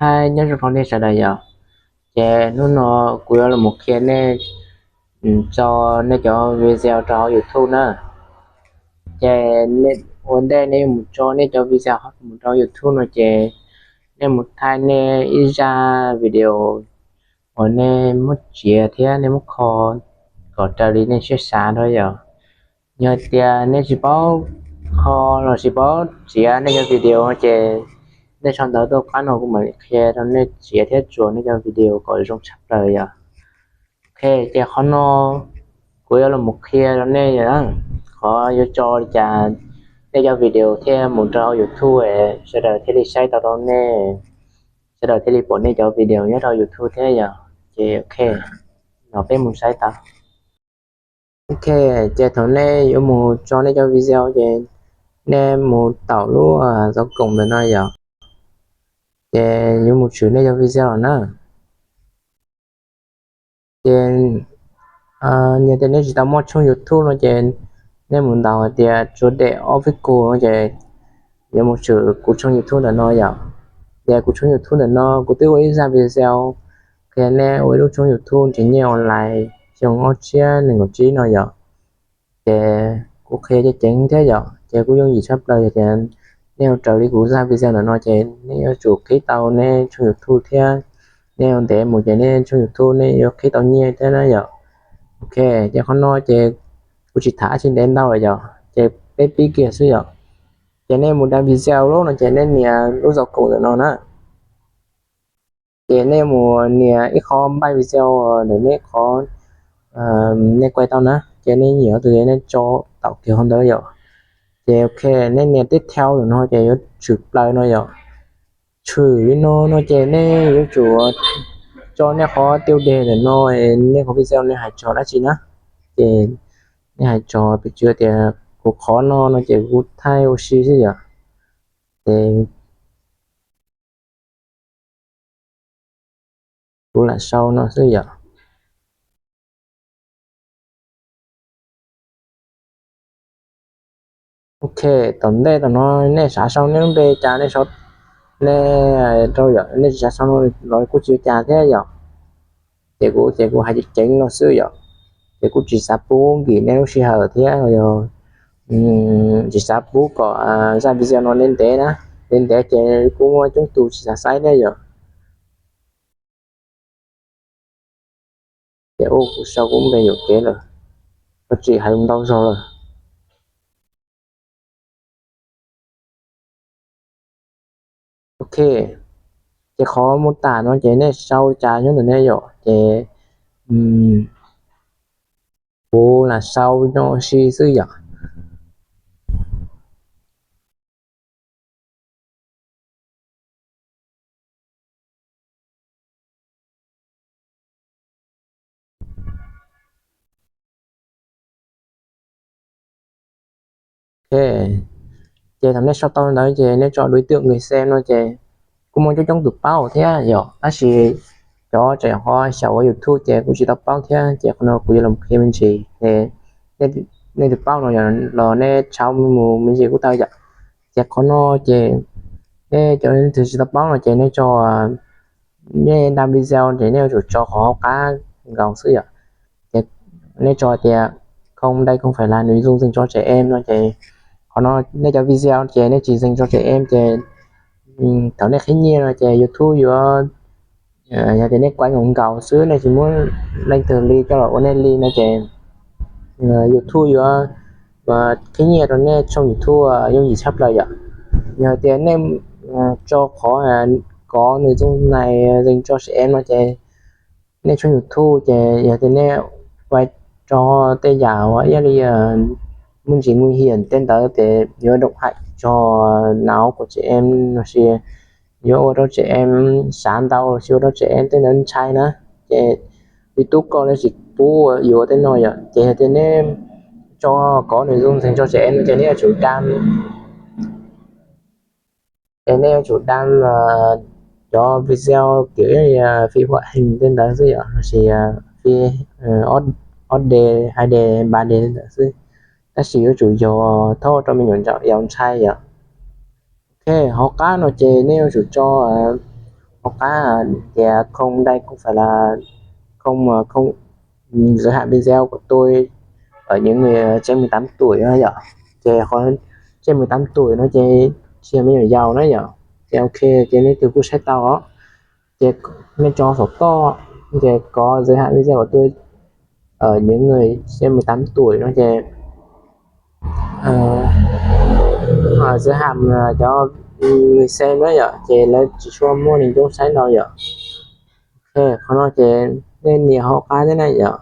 Hi, nyob zoo nej sawv daws yom. Ces hnub no kuv yuav los mus qhia nej tso nej cov video rau hauv YouTube na. Ces ua ntej nej yuav mus tso nej cov video mus rau YouTube no ces nej mus thaij nej ib zaj video uas nej muab txiav thiab nej muab kho kom raws li nej siab xav rau yom. Yog tias nej tsis paub kho los tsis paub txiav nej cov video ces nej sau ntawv tuaj qab no kuv mam li qhia rau nej txiav thiab tsuas nej cov video kom zoo tshaj plaws yom. Ok, ces qhov no kuv yuav los mus qhia rau nej qhov yuav tso li cas nej cov video thiaj mus rau YouTube, sawv daws thiaj li saib tau rau nej, sawv daws thiaj li pom nej cov video nyob rau YouTube thiab yom. Ces ok, los peb mus saib tau. Ok, ces thaum nej yuav mus tso nej cov video ces nej mus taum lub zov koom ntawm no yom. Ces yuav mus tshwm nej cov video los na. Ces yog tias nej tsis tau muaj tshooj YouTube no ces nej mus ntaus hais tias Tsuas Dam Official no ces yuav mus tshwm kuv tshooj YouTube ntawm no yom. Ces kuv tshooj YouTube ntawm no kuv twb ua ib zaj video qhia nej ua ib lub tshooj YouTube nrhiav nyiaj online xyoo ob txhiab nees nkaum tsib no yom. Ces kuv qhia ceev ceev thiab yom, ces kuj yooj yim tshaj plaws yog tias nej ua raws li kuv zaj video ntawm no ces nej yuav tsum qhib tau nej tshooj YouTube thiab. Nej ua ntev mus ces nej tshooj YouTube nej yuav qhib tau nyiaj thiab na yom. Ok, ces qhov no ces kuv tsis tham dab tsi ntev ntau lawm yom, ces peb pib kiag xwb yom. Ces nej mus da video lawm no ces nej nias lub zov koom ntawm no na. Ces nej mus nias ib qho npaij video ntawm nej qhov nej kuaj tau na, ces nej nyiam tus twg nej tso taum kiag qhov ntawd yom. Ces ok, nej nias tib thau ntawm no ces yuav tshwm plaws no yom. Tshwm li no no ces nej yuav tsum tso nej qhov tiêu đề ntawm no, nej qhov video nej hais txog dab tsi na. Ces nej hais txog pes tsawg tias kuv qhov no no ces kuv thaij ua si xwb yom. Ces kuv lam sau no xwb yom. Ok, tom ntej tom no nej xav sau nej lub npe cas nej sau, nej rau yom, nej tsis xav sau los kuj tsis ua cas thiab yom. Ces kuv ces kuv hais ceev ceev no xwb yom. Ces kuj tsis xav pub nkim nej lub sij hawm thiab yog tsis xav pub kom zaj video no ntev ntev na, ntev ntev ces kuj muaj coob tus tsis xav saib thiab yom. Ces ua kuv sau kuv npe yuam kev lawm, kuv tsis hais ntau zog lawm. Ok, ces qhov mô tả no ces nej sau cas nyob ntawm nej yom, ces kuv lam sau no si xwb yom. Ok, ces thaum nej sau tau ntawd ces nej tso đối tượng người xem no ces kuj muaj coob coob tus paub thiab yom, tab sis cov tseem ho xyaum ua YouTube ces kuj tsis tau paub thiab, ces qhov no kuv yuav los qhia me ntsis, nej tus paub no los nej tshawb mus me ntsis kuj tau yom. Ces qhov no ces nej cov twg tsis tau paub no ces nej tso, nej da video ces nej yuav tsum tso qhov hauv qab nkaus xwb yom. Ces nej tso tias không, đây không phải là nội dung dành cho trẻ em no ces qhov no nej cov video ces nej tsis dành cho trẻ em ces thaum nej qhib nyiaj no ces YouTube yuav, yog tias nej kuaj nkaus nkaus xwb nej tsis muab leej twg li coj los ua nej li no ces YouTube yuav qhib nyiaj rau nej tshooj YouTube yooj yim tshaj plaws yom. Yog tias nej tso qhov có nội dung này dành cho trẻ em no ces nej tshooj YouTube ces yog tias nej ua rau tej yam uas ib yam li me ntsis nguy hiểm tej ntawd ces yuav độc hại cho não của trẻ em no sis yuav ua rau trẻ em xav ntau los sis ua rau trẻ em tej ntawd ntshai na, ces YouTube koj lawv tsis pub yuav tej no yom. Ces yog tias nej tso có nội dung dành cho trẻ em no ces nej yuav tsum đăng, ces nej yuav tsum đăng cov video kiểu phim hoạt hình tej ntawd xwb yom, lossis phim ob D, hai D, ba D tej ntawd xwb, tab sis yuav tsum yog thaub rau me nyuam yaus ntshai yom. Ok, hauv qab no ces nej yuav tsum tso hauv qab tias không, đây không phải là không mà không, giới hạn video của tôi ở những người trên mười tám tuổi no yom. Ces qhov trên mười tám tuổi no ces tsis yog me nyuam yaus na yom. Ces ok, ces leej twg kuj saib tau os. Ces nej tso saum toj, ces có giới hạn video của tôi ở những người trên mười tám tuổi no ces giới hạn cov người xem na yom, ces lawv tsis tshua muaj neeg coob saib no yom. Ok, qhov no ces nej nias hauv qab thiab na yom.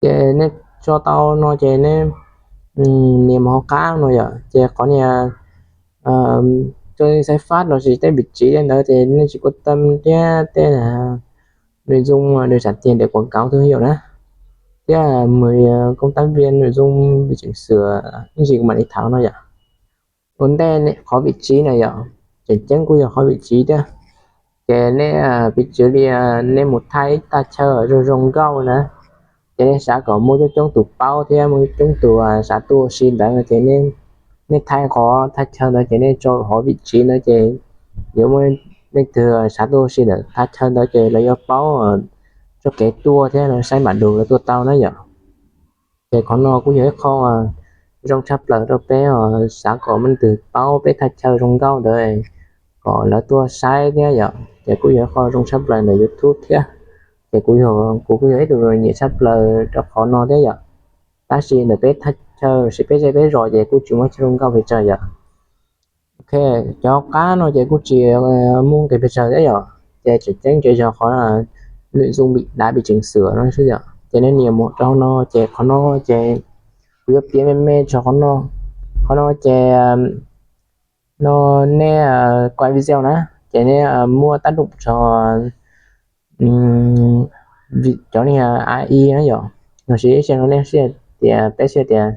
Ces nej tso tau no ces nej nias mus hauv qab no yom, ces qhov niag cho saib fab los sis tej vị trí ntawd ces nej tsis quan tâm thiab tej nội dung được trả tiền để quảng cáo thương hiệu na, thiab mười công tác viên nội dung bị chỉnh sửa, ib ntsis kuv mam li tham no yom. Ua ntej qhov vị trí na yom, tseem ceeb kuj yog qhov vị trí thiab. Ces nej piv txwv li nej mus thaij ib thaj chaw zoo zoo nkauj na, ces nej xav kom muaj coob coob tus paub thiab muaj coob tus xav tuaj ua si ntawd ces nej thaij qhov thaj chaw ntawd ces nej tso qhov vị trí ntawd ces yuav muaj leej twg xav tuaj ua si ntawm thaj chaw ntawd ces lawv yuav paub txoj kev tuaj thiab saib mam dum lawv tuaj tau na yom. Ces qhov no kuj yog ib qho zoo tshaj plaws rau peb xav kom muaj leej twg paub peb thaj chaw zoo nkauj ntawd kom lawv tuaj saib thiab yom. Ces kuj yog ib qho zoo tshaj plaws ntawm YouTube thiab. Ces kuv, kuv kuj yog ib tug nyiam tshaj plaws rau qhov no thiab yom. Tab sis ntawm peb thaj chaw los sis peb zej peb zos ces kuj tsis muaj chaw zoo nkauj pes tsawg yom. Ok, cov qab no ces kuj tsis muaj nqis pes tsawg thiab yom. Ces tseem ceeb ces yog qhov nội dung bị, đã bị chỉnh sửa no xwb yom. Ces nej nias mus rau no ces qhov no ces kuv yuav piav me me txog qhov no. Qhov no ces no nej quay video na, ces nej muaj tác động txog cov niag A I na yom. Los sis ib txhia no nej sib tias, peb sib tias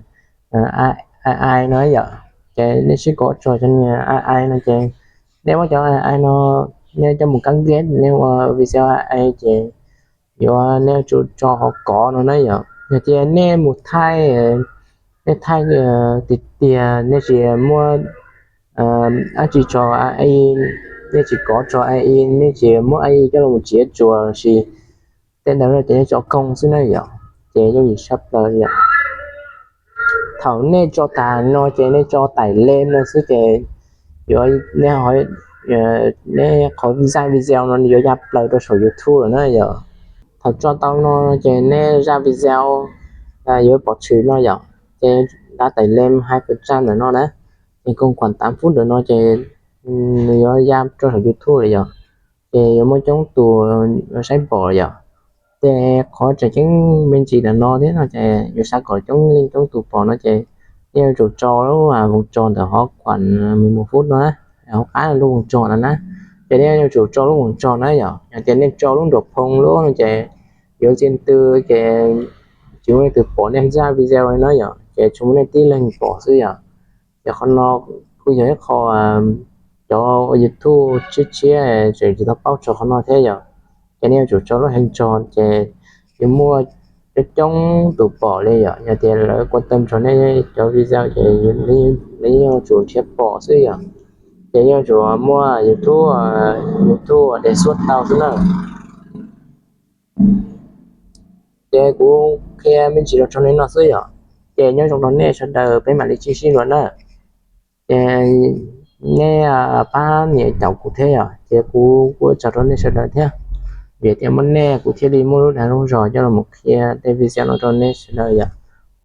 A I no yom. Ces nej sib kov txog cov niag A I no ces nej muab cov A I no nej coj mus cán ghép nej ua video A I ces yuav nej yuav tsum tso qhov kov no na yom. Yog tias nej mus thaij, nej thaij tiag tiag nej tsis muab dab tsi tso A I, nej tsis kov tso A I, nej tsis muab A I coj los mus txiav tsuas los sis tej ntawd no ces nej tso koog xwb na yom, ces yooj yim tshaj plaws yom. Thaum nej tso tas no ces nej tso tải lên no xwb ces yuav, nej, nej qhov zaj video no yuav ya plaws rau saum YouTube lawm na yom. Thaum tso tau no ces nej zaj video yuav pov tshwm no yom. Ces dab tải lên hai phần trăm ntawm no na, ces koog khoảng tám phút ntawm no ces nws yuav ya rau saum YouTube lawm yom. Ces yuav muaj coob tus saib pom yom. Ces qhov tseem ceeb me ntsis ntawm no thiab no ces yuav xav kom coob leej coob tus pom no ces nej yuav tsum tso lub vòng tròn ntawm hov khoảng mười một phút no na, hauv qab lub vòng tròn no na. Ces nej yuav tsum tso lub vòng tròn na yom. Yog tias nej tso lub nraum phoo lub no ces yuav ntxia ntw ces tsis muaj leej twg pom nej zaj video li na yom, ces tsuas muaj nej tib leeg pom xwb yom. Ces qhov no kuj yog ib qho cov ua YouTube tshiab tshiab tseem tsis tau paub txog qhov no thiab yom. Ces nej yuav tsum tso lub vòng tròn ces yuav muaj coob coob tus pom li yom. Yog tias lawv quan tâm txog nej cov video ces lawv yuav tsum nrhiav pom xwb yom. Ces yuav tsum muaj YouTube, YouTube đề xuất tau xwb na. Ces kuv qhia me ntsis los txog li no xwb yom. Ces nyob zoo rau nej sawv daws, peb mam li sib ntsib dua na. Ces nej pab nias caum kuv thiab yom, ces kuv kuj ua tsaug rau nej sawv daws thiab. Vim tias muaj nej kuv thiaj li muaj lub dag lub zog coj los qhia tej video no rau nej sawv daws yom.